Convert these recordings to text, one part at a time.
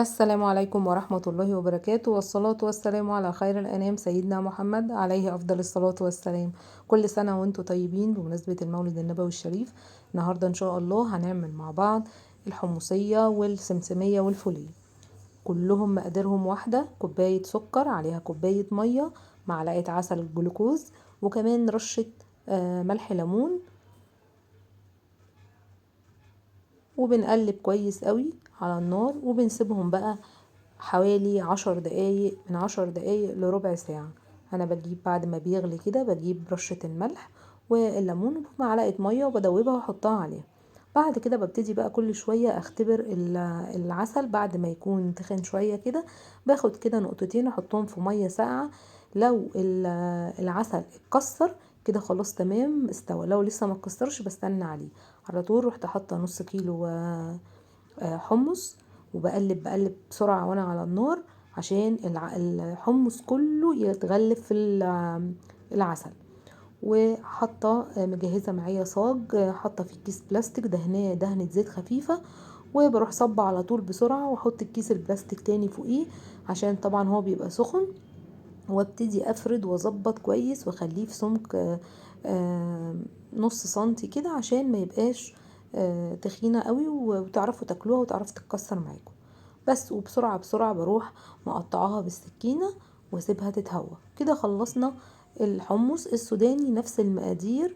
السلام عليكم ورحمة الله وبركاته، والصلاة والسلام على خير الأنام سيدنا محمد عليه أفضل الصلاة والسلام. كل سنة وانتم طيبين بمناسبة المولد النبوي الشريف. النهاردة إن شاء الله هنعمل مع بعض الحمصية والسمسمية والفولية، كلهم مقاديرهم واحدة: كوباية سكر عليها كوباية مية، معلقة عسل جلوكوز، وكمان رشة ملح ليمون، وبنقلب كويس قوي على النار، وبنسيبهم بقى حوالي 10 دقايق، من 10 دقايق لربع ساعة. أنا بجيب بعد ما بيغلي كده بجيب رشة الملح والليمون ومعلقة مية وبدوبها واحطها عليها. بعد كده ببتدي بقى كل شوية اختبر العسل بعد ما يكون تخن شوية كده، باخد كده نقطتين احطهم في مية ساقعة. لو العسل اتكسر كده خلاص تمام استوى، لو لسه ما اتكسرش بستنى عليه. على طول رحت حاطه نص كيلو حمص، وبقلب بقلب بسرعة وانا على النار عشان الحمص كله يتغلف في العسل. وحاطه مجهزة معايا صاج، حاطه فيه كيس بلاستيك دهناه دهنه زيت خفيفة، وبروح صبه على طول بسرعة واحط الكيس البلاستيك تاني فوقيه عشان طبعا هو بيبقى سخن. وابتدي افرد واظبط كويس واخليه في سمك نص سنتي كده عشان ما يبقاش تخينة قوي وتعرفوا تاكلوها وتعرفوا تتكسر معاكم بس. وبسرعة بسرعة بروح مقطعاها بالسكينة واسيبها تتهوى كده. خلصنا الحمص السوداني، نفس المقادير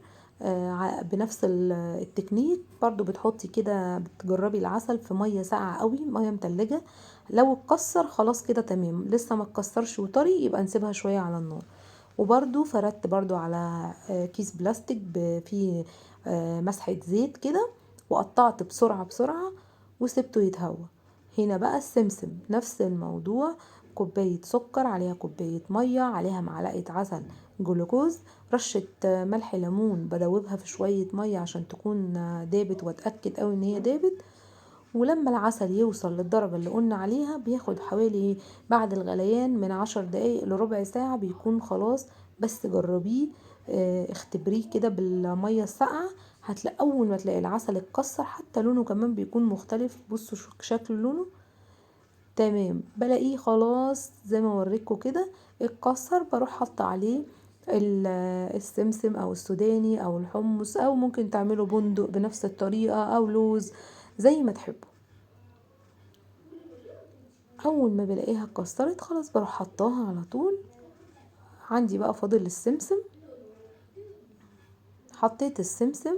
بنفس التكنيك برضو. بتحطي كده، بتجربي العسل في مية ساقعه قوي، مية متلجه، لو اتكسر خلاص كده تمام، لسه ما اتكسرش وطري يبقى نسيبها شوية على النار. وبرضو فردت برضو على كيس بلاستيك فيه مسحه زيت كده، وقطعت بسرعة بسرعة وسبته يتهوى. هنا بقى السمسم نفس الموضوع، كوباية سكر عليها كوباية مية عليها معلقه عسل جلوكوز، رشه ملح ليمون بدوبها في شوية مية عشان تكون دابت واتاكد قوي ان هي دابت. ولما العسل يوصل للدرجة اللي قلنا عليها بياخد حوالي بعد الغليان من 10 دقايق لربع ساعة بيكون خلاص. بس جربيه، اختبريه كده بالمية الساقعه، هتلاقي اول ما تلاقي العسل اتكسر حتى لونه كمان بيكون مختلف. بصوا شكل لونه تمام، بلاقيه خلاص زي ما وريتكم كده اتكسر. بروح حاطه عليه السمسم او السوداني او الحمص، او ممكن تعملوا بندق بنفس الطريقة او لوز زي ما تحبوا. اول ما بلاقيها اتكسرت خلاص بروح حطاها على طول. عندي بقى فاضل السمسم، حطيت السمسم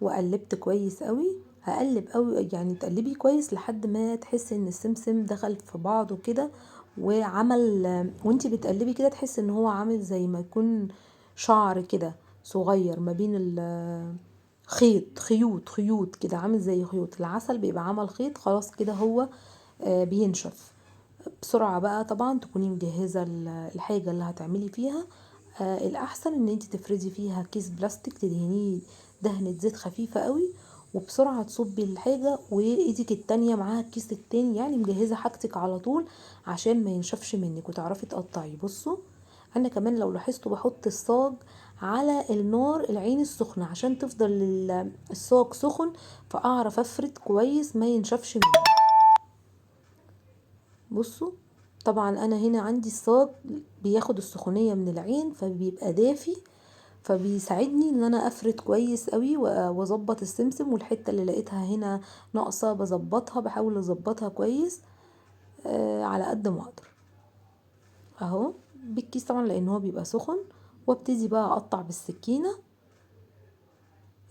وقلبت كويس قوي. هقلب قوي يعني تقلبي كويس لحد ما تحسي ان السمسم دخل في بعضه كده وعمل، وانتي بتقلبي كده تحسي ان هو عامل زي ما يكون شعر كده صغير ما بين خيط، خيوط خيوط كده، عامل زي خيوط العسل بيبقى عمل خيط. خلاص كده هو بينشف بسرعة. بقى طبعا تكوني مجهزة الحاجة اللي هتعملي فيها. الأحسن ان انتي تفردي فيها كيس بلاستيك تدهنيه دهنة زيت خفيفة قوي، وبسرعة تصبي الحاجة وايدك التانية معاها الكيس التاني، يعني مجهزة حاجتك على طول عشان ما ينشفش منك وتعرفي تقطعي. بصوا انا كمان لو لاحظتوا بحط الصاج على النار العين السخنة عشان تفضل الصاج سخن، فاعرف افرد كويس ما ينشفش مني. بصوا طبعا انا هنا عندي الصاج بياخد السخونية من العين فبيبقى دافي، فبيساعدني ان انا افرد كويس قوي واظبط السمسم، والحتة اللي لقيتها هنا ناقصة بظبطها، بحاول اظبطها كويس على قد ما اقدر اهو بالكيس طبعا لان هو بيبقى سخن. وابتدي بقى اقطع بالسكينة.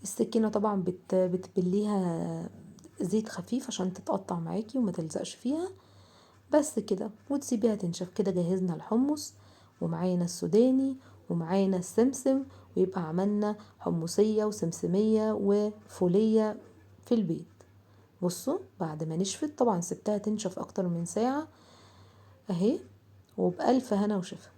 السكينة طبعا بتبليها زيت خفيف عشان تتقطع معاكي وما تلزقش فيها بس كده، وتسيبيها تنشف كده. جهزنا الحمص ومعانا السوداني ومعانا السمسم، ويبقى عملنا حمصية وسمسمية وفولية في البيت. بصوا بعد ما نشفت طبعا سبتها تنشف اكتر من ساعة اهي، وبألف هنا وشفا.